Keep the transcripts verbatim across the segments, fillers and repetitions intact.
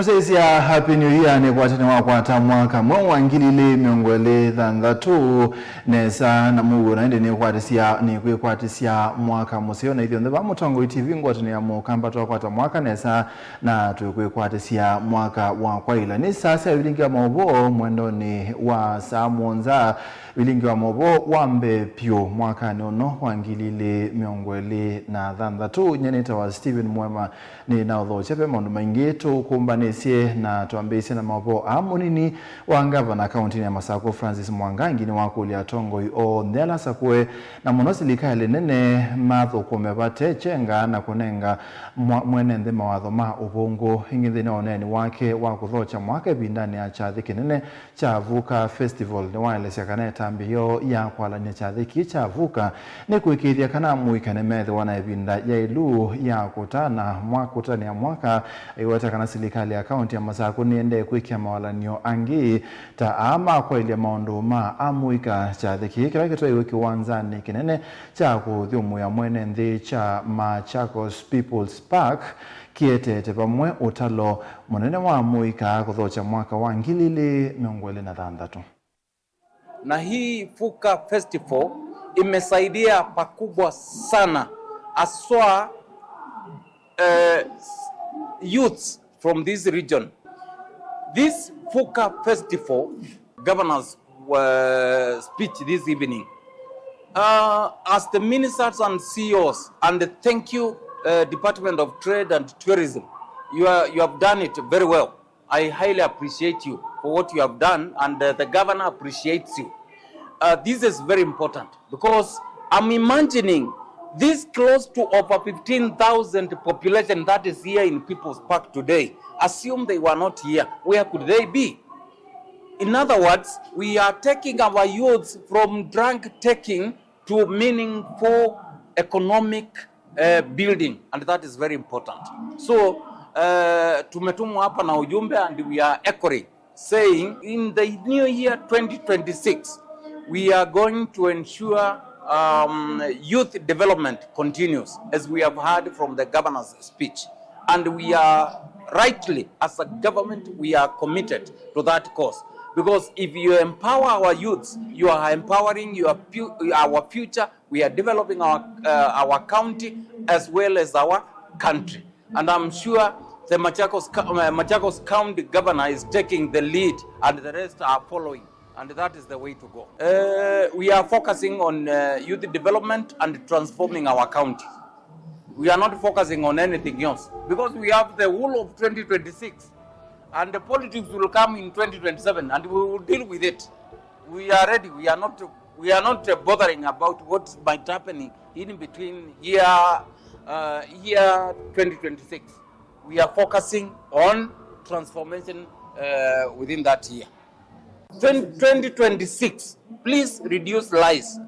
Mũsyaĩĩsya, Happy New Year. Nĩkwatene wakwata mwaka mweũ wa ngili ilĩ mĩongo ĩlĩ thanthatũ nesa na mũuo, na ĩndĩ nĩkwatĩsya, nĩkwĩkwatĩsya mwaka mũseo. Na ithyonthe vaa Mũtongoi T V ngwatanĩo ya Mũkamba twakwata mwaka nesa na twĩkwĩkwatĩsya mwaka wa kwaĩla. Nĩ saa sya vilingi wa maũvoo mwendonĩ wa saa mũonza. Vilingi wa maũvoo wa mbee vyũ mwakanĩ ũno wa ngili ilĩ mĩongo ĩlĩ na thanthatũ. Nyie nĩtawa Stephen Mwema. Nĩnaũthokya ve maũndũ maingĩ tũkũmbanĩsye, na twambĩĩsye na maũvoo aa. Mũnini wa ngavana kaũntĩnĩ ya Masakũ, Francis Mwangangi, nĩwakũlya atongoi onthe ala asakũe, na mũno silikalĩ nene, mathũkũme vate kyenga na kũnenga mwa-, mwene nthĩ mawatho ma ũvũngũ. Ĩngĩ nthĩnĩ wa ũneeni wake wa kũthokya mwaka ĩvindanĩ ya kyathĩ kĩnene kya Vuka Festival, nĩwaelesya kana ĩtambya yoo ya kwalany'a kyathĩ kĩĩ kya Vuka nĩ kũĩkĩĩthya kana amũika nĩmeethĩwa na ĩvinda yaĩlu ya kũtana mwa-, kũtanĩa mwaka, aiweta kana silikalĩ ya kaũntĩ ya Masakũ nĩendee kwĩkĩa mawalany'o angĩ ta aa ma kwaĩlya maũndũ ma amũika. Kyathĩ kĩĩ kĩla kĩtwaiwe kĩwanzanĩ kĩnene kya kũthyũmũĩa mwene nthĩ kya Machakos People's Park kĩetete vamwe ũtalo mũnene wa amũika kũthokya mwaka wa ngili ilĩ mĩongo ĩlĩ na thanthatũ. Na hii Vuka Festival imesaidia pakubwa sana, haswa, eh, youths from this region. This Vuka Festival, governor's, uh, speech this evening, uh, as the ministers and C E Os, and thank you, uh, Department of Trade and Tourism, you are, you have done it very well. I highly appreciate you for what you have done, and, uh, the governor appreciates you. Uh, this is very important because I'm imagining this close to over fifteen thousand population that is here in People's Park today. Assume they were not here. Where could they be? In other words, we are taking our youths from drug taking to meaningful economic, uh, building, and that is very important. So, uh, tumetumwa hapa na ujumbe, and we are echoing, saying in the new year twenty twenty-six, we are going to ensure, um, youth development continues, as we have heard from the governor's speech. And we are rightly, as a government, we are committed to that cause. Because if you empower our youths, you are empowering your pu-, our future, we are developing our, uh, our county as well as our country. And I'm sure the Machakos, Co-, uh, Machakos County Governor is taking the lead and the rest are following. And that is the way to go. Uh, we are focusing on, uh, youth development and transforming our county. We are not focusing on anything else because we have the whole of twenty twenty-six, and the politics will come in twenty twenty-seven, and we will deal with it. We are ready. We are not, we are not, uh, bothering about what might happen in between here, uh, year twenty twenty-six. We are focusing on transformation, uh, within that year. Twenty, twenty twenty-six, please reduce lies.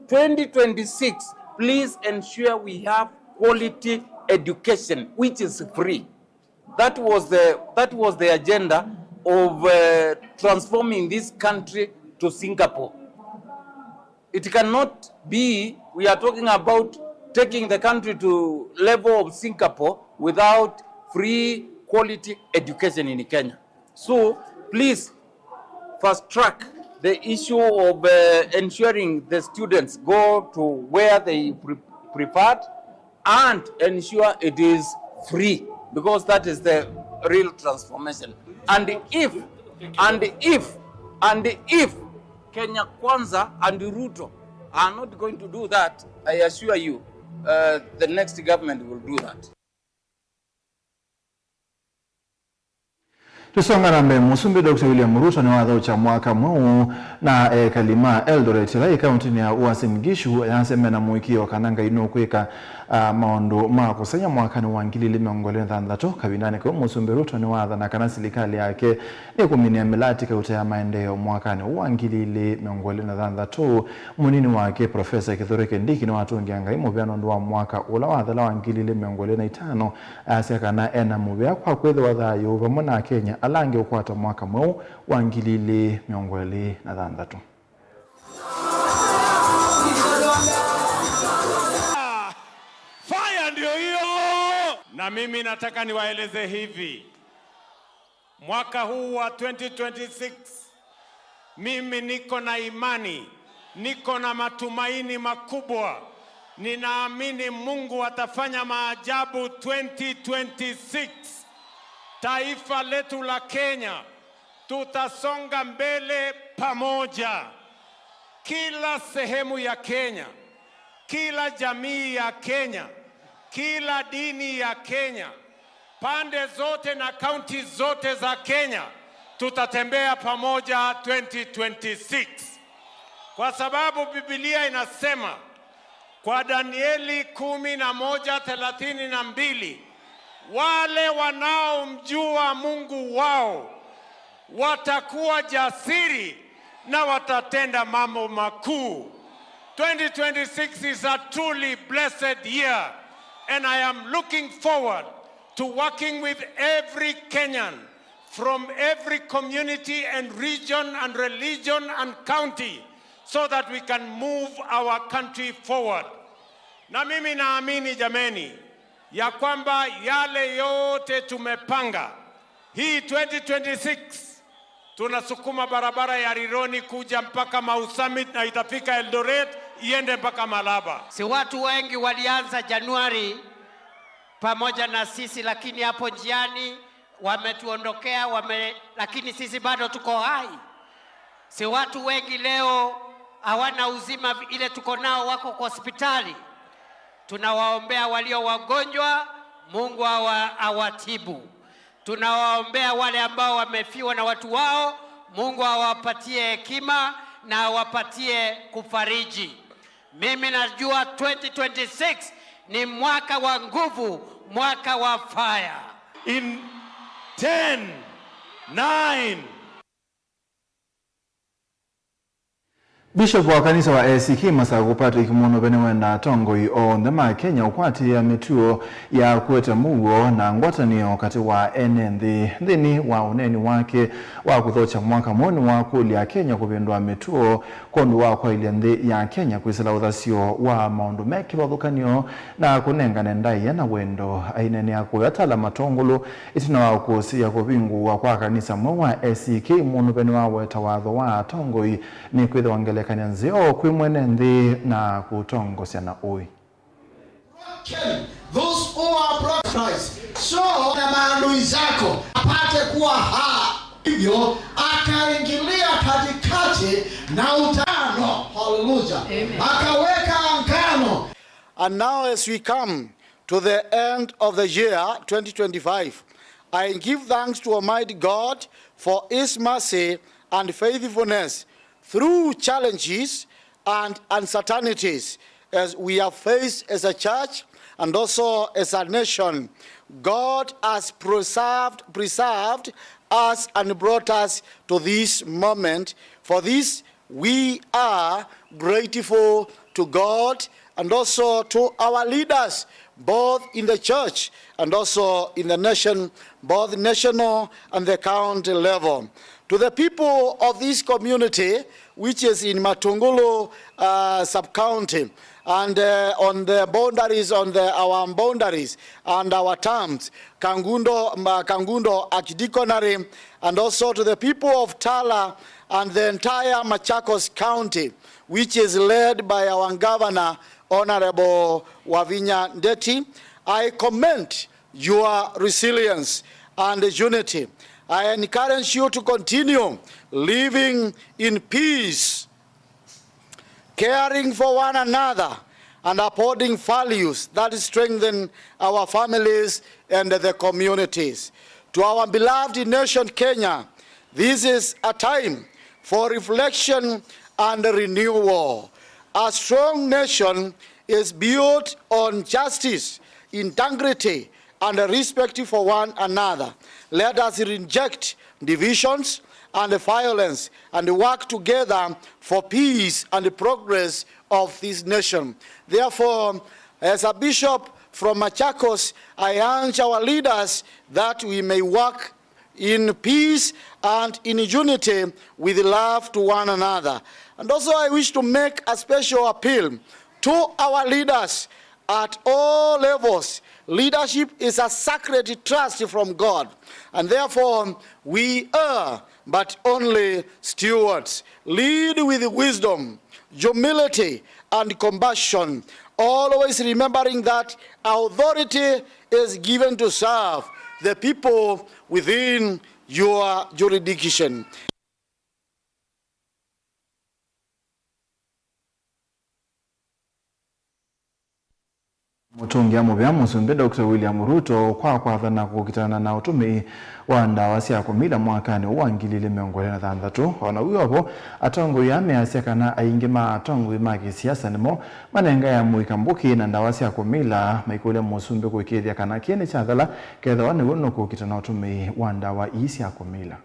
Twenty twenty-six, please ensure we have quality education, which is free. That was the, that was the agenda of, uh, transforming this country to Singapore. It cannot be we are talking about taking the country to level of Singapore without free quality education in Kenya. So please fast track the issue of, uh, ensuring the students go to where they pre-, preferred and ensure it is free, because that is the real transformation. And if, and if, and if Kenya Kwanza and Ruto are not going to do that, I assure you, uh, the next government will do that. Tũsonga na mbee, Mũsumbĩ Doctor William Ruto nĩwathaũkya mwaka mweũ na ekali ma Eldoret, ĩla ĩ kaũntĩnĩ ya Uasin Gishu, ayasya mena mũĩkĩĩo kana Ngai nũkwĩka, a, maũndũ ma kũsengy'a mwakanĩ wa ngili ilĩ mĩongo ĩlĩ na thanthatũ. Kavindanĩ kau, Mũsumbĩ Ruto nĩwathana kana silikalĩ yake nĩkũminĩa mĩlatĩ kauta ya maendeeo mwakanĩ ũũ wa ngili ilĩ mĩongo ĩlĩ na thanthatũ. Mũnini wake, Profesa Kithure Kindiki, nĩwatũngĩa Ngai mũvea nũndũ wa mwaka ũla wathela wa ngili ilĩ mĩongo ĩlĩ na itano, asya kana ena mũvea kwa kwĩthĩwa thayũ vamwe na Akenya ala angĩ ũkwata mwaka mweũ wa ngili ilĩ mĩongo ĩlĩ na thanthatũ. Fire ndio hiyo! Na mimi nataka niwaeleze hivi. Mwaka huu wa twenty twenty-six, mimi niko na imani, niko na matumaini makubwa. Ninaamini Mungu atafanya maajabu twenty twenty-six. Taifa letu la Kenya, tutasonga mbele pamoja. Kila sehemu ya Kenya, kila jamii ya Kenya, kila dini ya Kenya, pande zote na kaunti zote za Kenya, tutatembea pamoja twenty twenty-six. Kwa sababu Biblia inasema kwa Danieli kumi na moja thelathini na mbili, wale wanaomjua Mungu wao watakuwa jasiri na watatenda mambo makuu. Twenty twenty-six is a truly blessed year, and I am looking forward to working with every Kenyan from every community and region and religion and county so that we can move our country forward. Na mimi naamini jameni, ya kwamba yale yote tumepanga, hii twenty twenty-six tunasukuma barabara ya Rironi kuja mpaka Mau Summit na itafika Eldoret, iende mpaka Malaba. Si watu wengi walianza Januari pamoja na sisi, lakini hapo njiani wametuondokea, wame-, lakini sisi bado tuko hai. Si watu wengi leo hawana uzima, ile tuko nao wako kwa hospitali. Tunawaombea walio wagonjwa, Mungu awa-, awatibu. Tunawaombea wale ambao wamefiwa na watu wao, Mungu awapatie hekima na awapatie kufariji. Mimi najua twenty twenty-six ni mwaka wa nguvu, mwaka wa fire. In ten, nine. Bishop wa kanisa wa A C K Masaku Patrick Mũnũve nĩwenda atongoi onthe ma Kenya ũkwatĩĩa mĩtuo ya kũete mũuo na ngwatanĩo katĩ wa ene nthĩ. Nthĩnĩ wa ũneeni wake wa kũthokya mwaka mweũ, nĩwakũlya Akenya kũvĩndũa mĩtuo kwondũ wa kwaĩlya nthĩ ya Kenya kwĩsĩla ũthasyo wa maũndũ me kĩvathũkany'o na kũnengane ndaĩa na wendo. Aineenea kũya Tala Matũngũlũ ĩtina wa kũsĩĩa kũvingũwa kwa kanisa mweũ wa A C K. Mũnũve nĩwaweta watho wa atongoi nĩkwĩthĩwa ngelekany'a nzeo kwĩ mwene nthĩ na kũtongosya na ũĩ. Broken, those who are broken Christ. So, na maadui zako apate kuwa ha-, hivyo akaingilia katikati na utano. Hallelujah. Amen. Akaweka agano. And now as we come to the end of the year twenty twenty-five, I give thanks to Almighty God for His mercy and faithfulness through challenges and uncertainties as we have faced as a church and also as a nation. God has preserved, preserved us and brought us to this moment. For this, we are grateful to God and also to our leaders, both in the church and also in the nation, both national and the county level. To the people of this community, which is in Matungulu, uh, sub-county, and, uh, on the boundaries, on the, our boundaries and our towns, Kangundo, Ma-, Kangundo Archdeaconry, and also to the people of Tala and the entire Machakos County, which is led by our governor, Honorable Wavinya Ndeti. I commend your resilience and unity. I encourage you to continue living in peace, caring for one another, and upholding values that strengthen our families and the communities. To our beloved nation, Kenya, this is a time for reflection and renewal. A strong nation is built on justice, integrity, and respect for one another. Let us reject divisions and violence and work together for peace and progress of this nation. Therefore, as a bishop from Machakos, I urge our leaders that we may work in peace and in unity with love to one another. And also, I wish to make a special appeal to our leaders At all levels, leadership is a sacred trust from God, and therefore we are but only stewards. Lead with wisdom, humility, and compassion, always remembering that authority is given to serve the people within your jurisdiction. Mũtũngĩa mũvea Mũsumbĩ Doctor William Ruto kwa kwathana kũkitana na ũtũmĩi wa ndawa sya kũmila mwakanĩ ũũ wa ngili ilĩ mĩongo ĩlĩ na thanthatũ. O na wĩ o vo, atongoi aa measya kana aingĩ ma atongoi ma kĩsiasa nĩmo manengae amũika mbũkĩ na ndawa sya kũmila, maikũlya Mũsumbĩ kũĩkĩĩthya kana kĩĩ nĩkyathela kethĩwa nĩw'o nũkũkitana ũtũmĩi wa ndawa ii sya kũmila.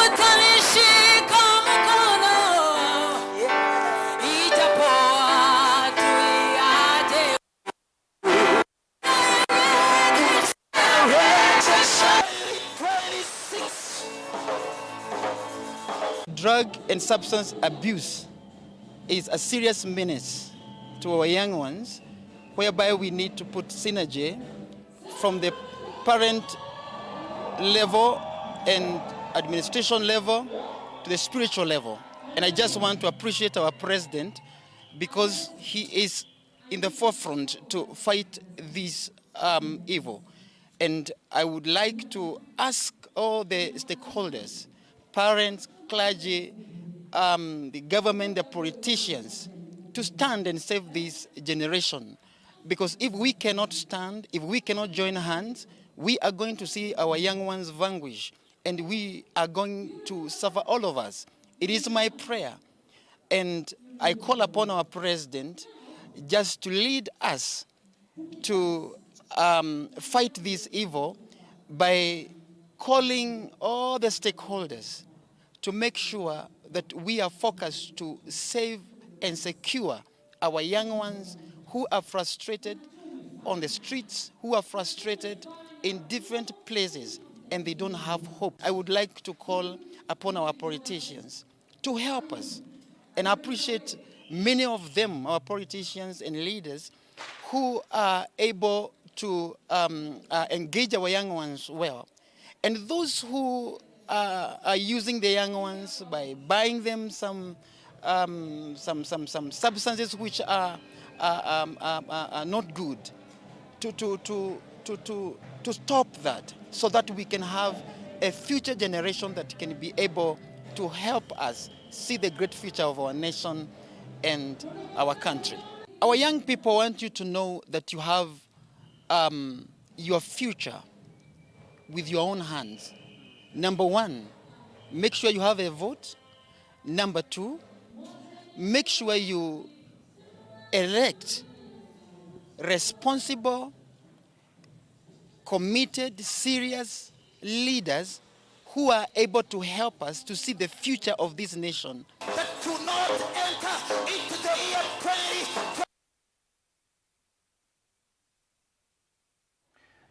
Utanishika mkono, ijapokuwa tuliache. Drug and substance abuse is a serious menace to our young ones, whereby we need to put synergy from the parent level and administration level to the spiritual level. And I just want to appreciate our president because he is in the forefront to fight this, um, evil. And I would like to ask all the stakeholders, parents, clergy, um, the government, the politicians, to stand and save this generation. Because if we cannot stand, if we cannot join hands, we are going to see our young ones vanquish, and we are going to suffer, all of us. It is my prayer, and I call upon our president just to lead us to, um, fight this evil by calling all the stakeholders to make sure that we are focused to save and secure our young ones who are frustrated on the streets, who are frustrated in different places, and they don't have hope. I would like to call upon our politicians to help us, and I appreciate many of them, our politicians and leaders, who are able to, um, uh, engage our young ones well. And those who, uh, are using the young ones by buying them some, um, some, some, some substances which are, are, um, are, are, are not good, to, to, to, to, to, to stop that, so that we can have a future generation that can be able to help us see the great future of our nation and our country. Our young people want you to know that you have, um, your future with your own hands. Number one, make sure you have a vote. Number two, make sure you elect responsible, committed, serious leaders who are able to help us to see the future of this nation. That do not enter into the year twenty twenty.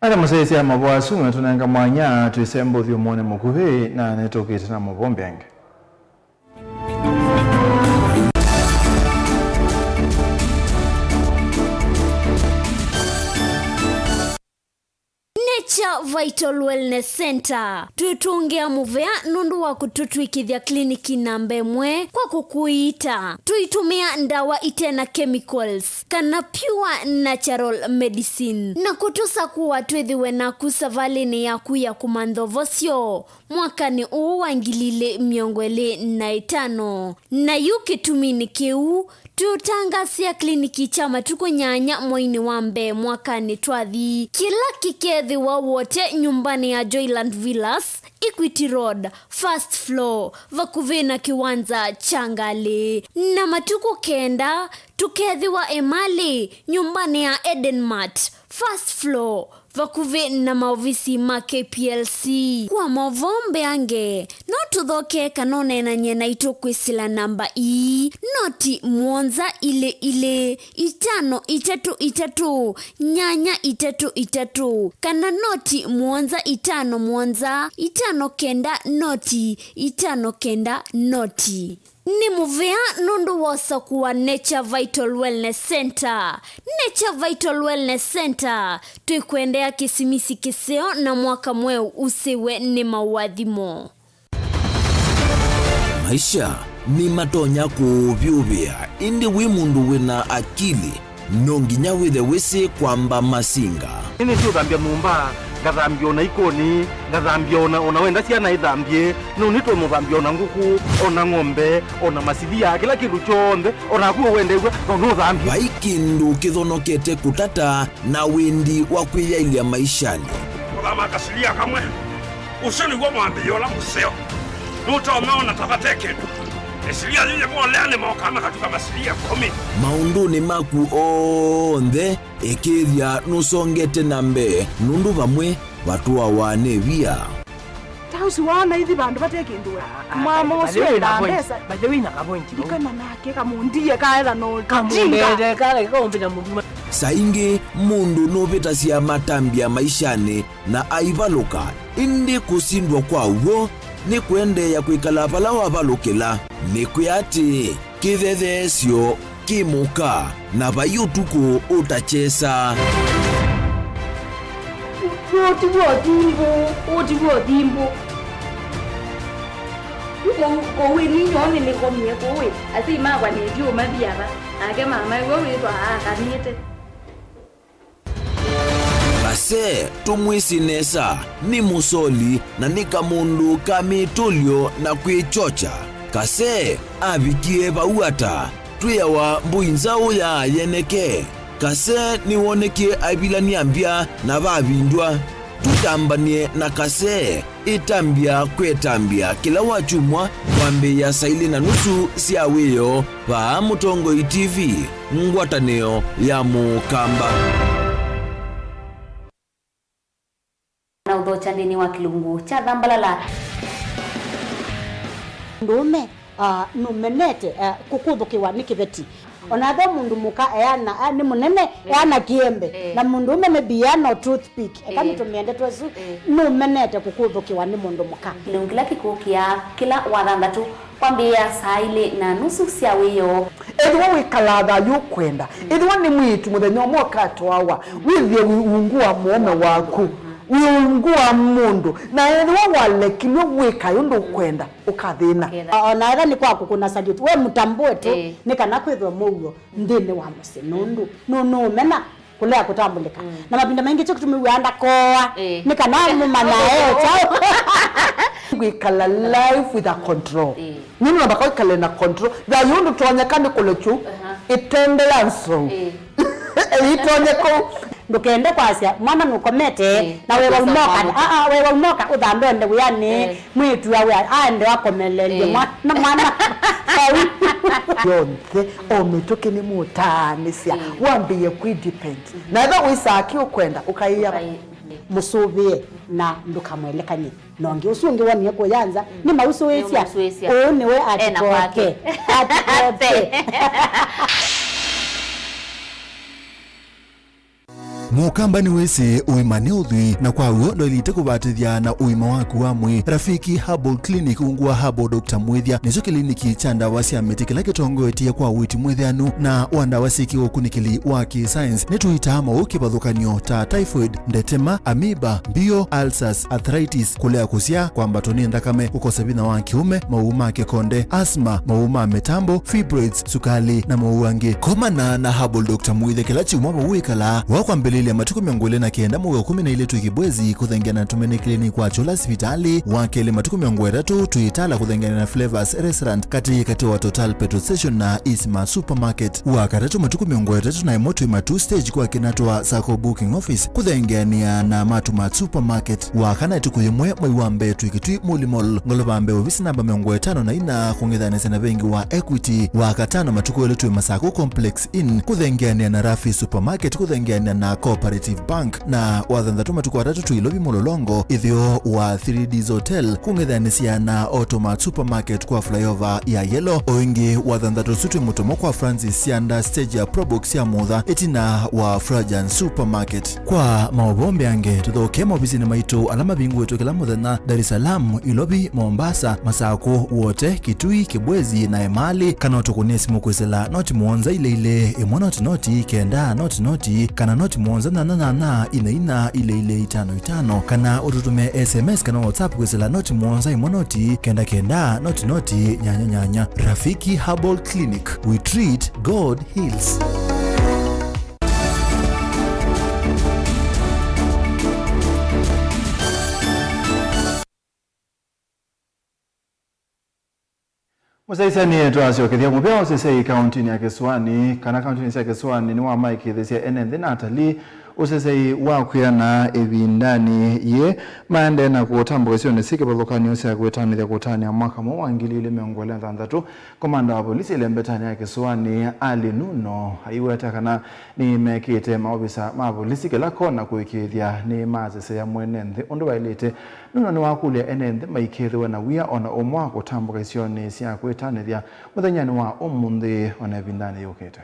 Ala mũsyaĩĩsya mavoo asu nĩmatũnenga mwanya twĩsembe ũthyũmũonĩ mũkuvĩ, na nĩtũkĩte na mavoo mbeange. Nature Vital Wellness Center twĩtũngĩa mũvea nũndũ wa kũtũtw'ĩkĩthya kliniki namba ĩmwe kwa kũkũiita tũitũmĩa ndawa ite na chemicals, kana pure natural medicine, na kũtũsakũa twĩthĩwe naku savalĩnĩ yaku ya kũmantha ũvosyo mwakanĩ ũũ wa ngili ilĩ mĩongo ĩlĩ na ĩtano. Na yu kĩtuminĩ kĩu, tũũtangaasĩa kliniki kya matukũ nyanya mweinĩ wa mbee mwakanĩ twathi, kĩla kĩkeethĩwa Wote nyũmbanĩ ya Joyland Villas, Equity Road, first floor, vakuvĩ na kĩwanza kya ngalĩ. Na matukũ kenda, tũkeethĩwa Emali, nyũmbanĩ ya Eden Mart, first floor, vakuvĩ na maovisi ma K P L C. Kwa maũvoo mbeange, no Tũthoke kana ũneenany'e naitũ kwĩsĩla namba ii, noti mũonza ilĩ ilĩ, itano itatũ itatũ, nyanya itatũ itatũ, kana noti mũonza itano mũonza, itano kenda noti, itano kenda noti. Nĩ mũvea nũndũ wa ũsakũa Nature Vital Wellness Center. Nature Vital Wellness Center, twĩkwendea kĩsimisi kĩseo na mwaka mweũ ũsĩwe nĩ maũathimo. Maisha nĩmatonya kũũvyũvĩa, ĩndĩ wĩ mũndũ wĩna akili, no nginya wĩthe wĩsĩ kwamba masinga. Nĩnĩsĩ ũthambya nyũmba, ngathambya ona ikoni, ngathambya ona, ona wenda syana ithambye, no nĩtwe mũthambya ona ngũkũ, ona ng'ombe, ona masilia, kĩla kĩndũ kyonthe, ona naku wendew'a, no nũthambye. Vai kĩndũ kĩthonokete kũtata na wendi wa kwĩyaĩlya maishanĩ. Kũthama kasilia kamwe. Ũsu nĩw'o mwambĩlĩo ũla mũseo. Nũtomeona ta vate kĩndũ. Ĩsilia yĩyĩvolea nĩmokaa makatuka masilia ĩkũmi. Maũndũnĩ maku onthe, ĩkĩĩthya nũsongete na mbee, nũndũ vamwe vatũawa nĩ via. Ta ũsu waona ithi vandũ vate kĩndũ we. Mwamo ũsu enda mbesa. By the way, na kapointi vau. Ndikana nake kamũndie kaetha no kamũndete kala kaũmbĩta mũndũ. Saa ingĩ mũndũ nũvĩtasya matambya maishanĩ na aivalũka, ĩndĩ kũsindwa kwa w'o nĩ kũendeea kwĩkala vala wavalũkĩla. Nĩkwĩa atĩ kĩthetheesyo kĩ mũka, na vai ũtukũ ũtakyesa. Ũũ ti w'o thimbũ, ũũ ti w'o thimbũ. Kũu, kũu ĩ, ninyoo nĩnĩkomie kũu ĩ, asyai makwa nĩtyo mathi ava, nake mama ĩwe wĩthwa aakanĩte. Kase, tũmwĩsĩ nesa, nĩ mũsoli na nĩ kamũndũ ka mĩtũlyo na kwĩkyokya. Kase avikie vau ata? Twĩawa mbũi nzaũ ya yeneke. Kase nĩwonekie aivilany'a mbya na vavindw'a. Tũtambany'e na Kase. Ĩtambya kwĩtambya kĩla wakyumwa kwambĩĩa saa ilĩ na nusu sya wĩoo vaa Mũtongoi T V, ngwatanĩo ya Mũkamba. Na ũthokya nthĩnĩ wa kĩlungu kya Thambalala. Mũndũũme, ah, nũmenete, ah, kũkũthũkĩwa nĩ kĩveti. Ona ethĩwa mũndũ mũka eana, a, nĩ mũnene, eh, eana kĩembe, eh, na mũndũũme maybe eana o toothpick, eka, eh, nĩtũmĩe ndeto ĩsu, eh, nũmenete kũkũthũkĩwa nĩ mũndũ mũka. Kĩlungu kĩla kĩkũkĩa kĩla wathanthatũ kwambĩĩa saa ilĩ na nusu sya wĩoo. Ethĩwa wĩkalaa thayũ ũkwenda, mm, ethĩwa nĩ mwĩĩtu mũthenya ũmwe ũkatwawa, mm, wĩthĩe wĩ ungu wa mũũme waku, mm, wĩ ungu wa mũndũ, na ethĩwa walekilwe wĩkae ũndũ ũkwenda, ũkathĩna. Ũkethĩa. O-, ona ethĩwa nĩ kwa kũkũna salute, we mũtambũe tu, ĩĩ, nĩ kana kwĩthwe mũuo nthĩnĩ wa mũsyĩ, nũndũ nũ-, nũũmena kũlea kũtambũlĩka. Mm. Na mavinda maingĩ kyo kĩtũmĩw'aa ndakoa, ĩĩ, nĩ kana mũmanya e kyaũ. Kwĩkala life with a control. Ĩĩ. Nũndũ namba kwĩkale na control. Thayũ ũndũ tonyeka nĩ kũlekyu, aha, ĩtende ya nzou. Ĩĩ. Ĩtonye kũu. Ndũkende kwasya mwana nũkomete, ĩĩ, na wewa ũkosa ũnoka. Ũmwamũka. Aa, wewa ũnoka ũthambe ende wĩanĩ. Ĩĩ. Mwĩĩtu awe aende akomelelye, ĩĩ, mwa-, na mwana. Vau. Yonthe, o mĩtũkĩ nĩmũtaanĩsya, ĩĩ, wambĩĩe kwĩdepend. Mhm. Na ethĩwa wĩsaa kĩ ũkwenda, ũkaĩa. Ũkaĩ-, mhm, mũsũvĩe na ndũkamwelekany'e. Na ũngĩ ũsu ũngĩ wonie kũya nza, mm, nĩ mausũĩsya. Nĩ mausũĩsya. Ũũ nĩwe ena atũkote. Kwake. Atũkote. Mũkamba nĩwĩsĩ ũima nĩ ũthwii, na kwa w'o ndwaĩlĩte kũvatĩthya na ũima waku wa mwĩĩ. Rafiki Herbal Clinic ungu wa Herbal Doctor Mwĩthya nĩkyo kĩliniki kya ndawa sya mĩtĩ kĩla kĩtongoetye kwa ũiiti mwĩthĩanu na wa ndawa syĩ kĩũkunĩkĩli wa kĩ-science. Nĩtũitaa maũũ kĩvathũkany'o ta typhoid, ndetema, amoeba, mbio, ulcers, arthritis, kũlea kũsyaa, kwambatwa nĩ nthakame, kũkosa vinya wa kĩũme, maũũ ma kĩkonde, asthma, maũũ ma mĩtambo, fibroids, sukali, na maũũ angĩ. Komana na Herbal Doctor Mwĩthya kĩla kyumwa vau wĩkalaa, wa kwambĩlĩlya matukũ mĩongo ĩlĩ na kenda mũuo kũmi na ilĩ twĩ Kibwezi, kũthengeana na Tumaini Clinic wa Chola sivitalĩ, wa kelĩ matukũ mĩongo ĩtatũ twĩ Itala kũthengeana na Flavors Restaurant, katĩ katĩ wa Total Petrol Station na Isma Supermarket, wa katatũ matukũ mĩongo ĩtatũ na ĩmwe twĩ Matuu Stage kwa kĩnatwa Sacco Booking Office, kũthengeanĩa na Matumat Supermarket. Wa kana ĩtukũ yĩmwe mwei wa mbee twĩ Kitui Muli Mall, ngolova mbee ovisi namba mĩongo ĩtano na ina, kũng'ethanĩsya na vengi wa Equity. Wa katano matukũ elĩ twĩ Masako Complex Inn, kũthengeanĩa na Rafi Supermarket, kũthengeanĩa na Cooperative Bank, na wa thanthatũ matukũ atatũ twĩ Ilovi Mũlolongo, ĩtheo wa Three Ds Hotel, kũng'ethanĩsya na Automat Supermarket kwa flyover ya Yellow, o ĩngĩ wa thanthatũ ũsu twĩ Mũtomo kwa Francis Sianda, stage ya Probox ya Mũtha, ĩtina wa Frajan Supermarket. Kwa maũvoo mbeange, tũthokee maovisinĩ maitũ ala mavingũĩtwe kĩla mũthenya Dar es Salaam, Ilovi, Mombasa, Masakũ, Wote, Kitui, Kibwezi na Emali, kana ũtũkũnĩe simũ kwĩsĩla noti mũonza ilĩ ilĩ, ĩmwe noti noti, kenda noti noti, kana noti mũonza nyanya nyanya, ina ina, ilĩ ilĩ, itano itano, kana ũtũtũmĩe S M S kana WhatsApp kwĩsĩla noti mũonza ĩmwe noti, kenda kenda, noti noti, nyanya nyanya. Rafiki Herbal Clinic, we treat, God heals. Mũsyaĩĩsya, nĩ twasyokethya mũvea ũsesei kaũntĩnĩ ya Kĩsũanĩ, kana kaũntĩnĩ sya Kĩsũanĩ, nĩwamaĩkĩĩthĩsya ene nthĩ na atalii ũsesei wa kwĩana ĩvindanĩ yĩĩ, maendee na kũtambũka isionĩ syĩ kĩvathũkany'o sya kwĩtanĩthya kũtanĩa mwaka mweũ wa ngili ilĩ mĩongo ĩlĩ na thanthatũ. Komanda wa volisi ĩlembetanĩ ya Kĩsũanĩ, Ali Nuno, aiweta kana nĩmekĩte maovisa ma volisi kĩla kona kũĩkĩĩthya nĩmaseseea mwene nthĩ ũndũ vaĩlĩte. Nuno nĩwakũlya ene nthĩ maikethĩwe na wia o na ũmwe wa kũtambũka isionĩ sya kwĩtanĩthya mũthenyanĩ wa ũmũnthĩ o na ĩvindanĩ yũkĩte.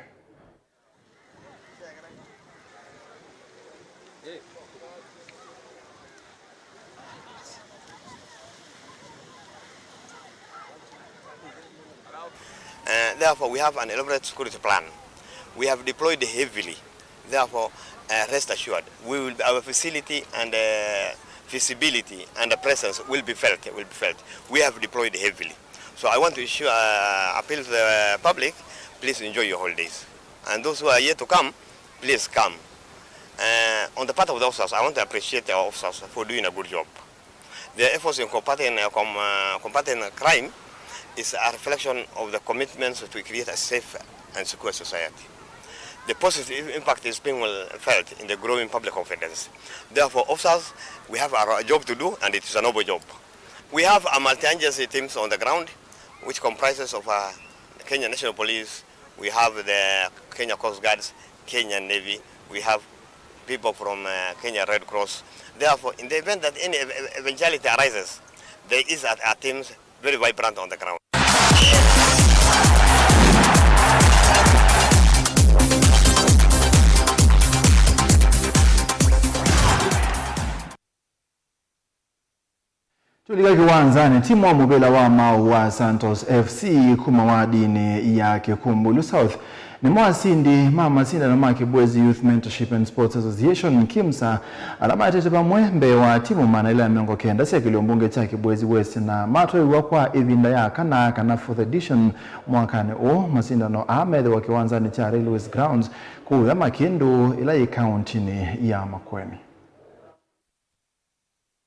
Uh, therefore, we have an elaborate security plan. We have deployed heavily. Therefore, uh, rest assured, we will be, our facility and, uh, visibility and the presence will be felt, will be felt. We have deployed heavily. So I want to issue, uh, appeal to the public, please enjoy your holidays. And those who are yet to come, please come. Uh, on the part of the officers, I want to appreciate our officers for doing a good job. Their efforts in combating, uh, com-, uh, combating crime is a reflection of the commitments to create a safe and secure society. The positive impact is being well felt in the growing public confidence. Therefore, officers, we have a job to do, and it is a noble job. We have a multi-agency teams on the ground, which comprises of, uh, Kenya National Police, we have the Kenya Coast Guards, Kenya Navy, we have people from, uh, Kenya Red Cross. Therefore, in the event that any ev-, ev-, eventuality arises, there is a, a teams very vibrant on the ground. Tũlika kĩwanzanĩ, timu wa mũvĩla wa maũũ wa Santos F C kuma wadinĩ ya Kĩkũmbũlũ South nĩmo asindi ma masindano ma Kibwezi Youth Mentorship and Sports Association, kimsa, ala maetete vamwe mbee wa timu maana ĩlĩ na mĩongo kenda sya kĩlio mbunge kya Kibwezi West na matwaĩwa kwa ĩvinda ya kana, kana fourth edition mwakanĩ ũũ. Masindano aa methĩwa kĩwanzanĩ kya Railways Grounds kũu Makĩndũ, ĩla yĩ kaũntĩnĩ ya Makueni.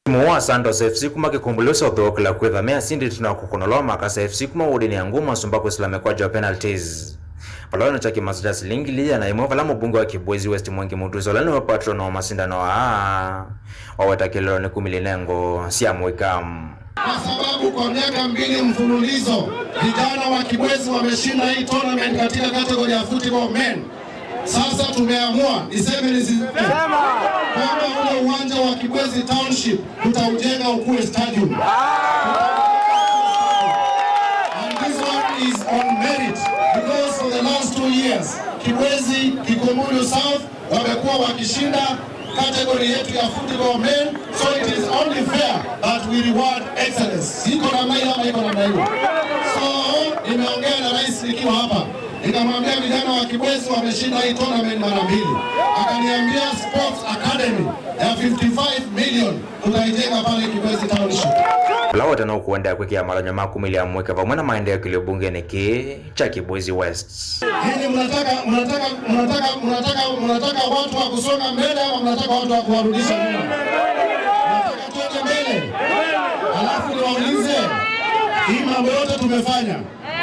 Timu wa Santos F C kuma Kĩkũmbũlũ South waũkĩla kwĩtha me asindi ĩtina wa kũkũnũlwa wa Makasa F C kuma wodinĩ ya Nguma Sumba kwĩsĩla mĩkwaju ya penalties. Vala wĩna kya kĩmasa kya silingi ngili ĩana ĩmwe vala mũmbunge wa Kibwezi West Mwangi Mutusa ũla nĩwe patron wa masindano aa waweta kĩlĩlo nĩ kumĩlya inengo sya mũika. Kwa sababu kwa miaka mbili mfululizo vijana wa Kibwezi wameshinda hii tournament katika category ya football men. Sasa tumeamua, niseme nisiseme, kwamba ule uwanja wa Kibwezi Township tutaujenga ukuwe stadium. And this one is on merit because for the last two years, Kibwezi, Kikumbulu South wamekuwa wakishinda category yetu ya football men, so it is only fair that we reward excellence. Iko namna hiyo ama iko namna hiyo? So, nimeongea na rais nikiwa hapa. Nikamwambia vijana wa Kibwezi wameshinda hii tournament mara mbili. Akaniambia sports academy ya fifty-five million tutaijenga pale Kibwezi Township. Ũla wetana ũkũendeea kwĩkĩa malonyo ma kumĩlya mũika vamwe na maendeeo kĩlio mbungenĩ kĩĩ kya Kibwezi West. Nyinyi mnataka, mnataka, mnataka, mnataka, mnataka watu wa kusonga mbele ama mnataka watu wa kuwarudisha nyuma? Mnataka tuende mbele? Alafu niwaulize, hii mambo yote tumefanya,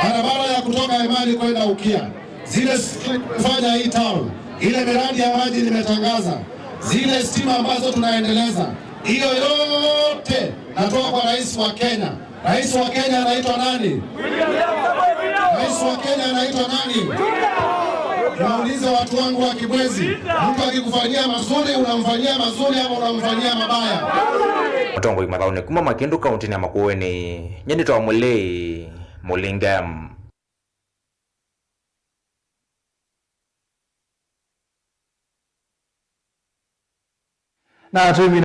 barabara ya kutoka Emali kwenda Ukia, zile s-, tumefanya hii town, ile miradi ya maji nimetangaza, zile stima ambazo tunaendeleza, hiyo yote natoa kwa rais wa Kenya. Rais wa Kenya anaitwa nani? Rais wa Kenya anaitwa nani? Niwaulize watu wangu wa Kibwezi, mtu akikufanyia mazuri, unamfanyia mazuri ama unamfanyia mabaya? Atongoi mathaũnĩ kuma Makindu kauntinĩ ya Makueni, nyie nĩtawa Mũlĩi Mũlinge. Na atũĩmi